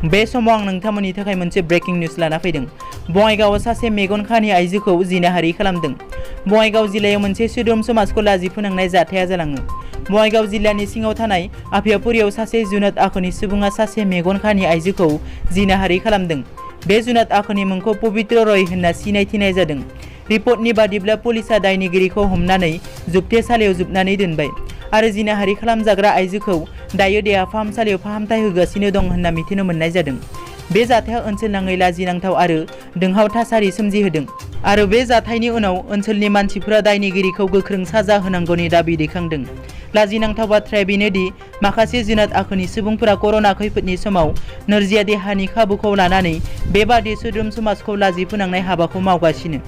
बे समाव आं नोंथांमोननि थाखाय मोनसे ब्रेकिं निउज लाना फैदों। बङाइगावआव सासे मेगन खानि आइजोखौ जिनाहारि खालामदों। बङाइगाव जिल्लायाव मोनसे सोद्रोम समाजखौ लाजि फोनांनाय जाथाया जालाङो। बङाइगाव जिल्लानि सिङाव थानाय आफियापुरियाव सासे जुनाद आखुनि सुबुङा सासे मेगन खानि आइजोखौ जिनाहारि खालामदों। बे जुनाद आखुनि मुंखौ पबित्र रय होनना सिनायथिनाय जादों। रिपर्टनि बादिब्ला पुलिसआ दायनिगिरिखौ हमनानै जोबथेसालियाव जोबनानै दोनबाय आरो जिनाहारि खालामजाग्रा आइजोखौ दायो देहा फाहामसालियाव फाहामथाय होगासिनो दं होनना मिथिनो मोननाय जादों। बे जाथाया ओनसोलनाङै लाजिनांथाव आरो दोंहाव थासारि सोमजिहोदों आरो बे जाथायनि उनाव ओनसोलनि मानसिफोरा दायनिगिरिखौ गोख्रों साजा होनांगौनि दाबि दैखांदों। लाजिनांथाव बाथ्राया बेनोदि माखासे जुनाद आखुनि सुबुंफोरा कर'ना खैफोदनि समाव नोरजिया देहानि खाबुखौ लानानै बेबादि सोद्रोम समाजखौ लाजि फोनांनाय हाबाखौ मावगासिनो।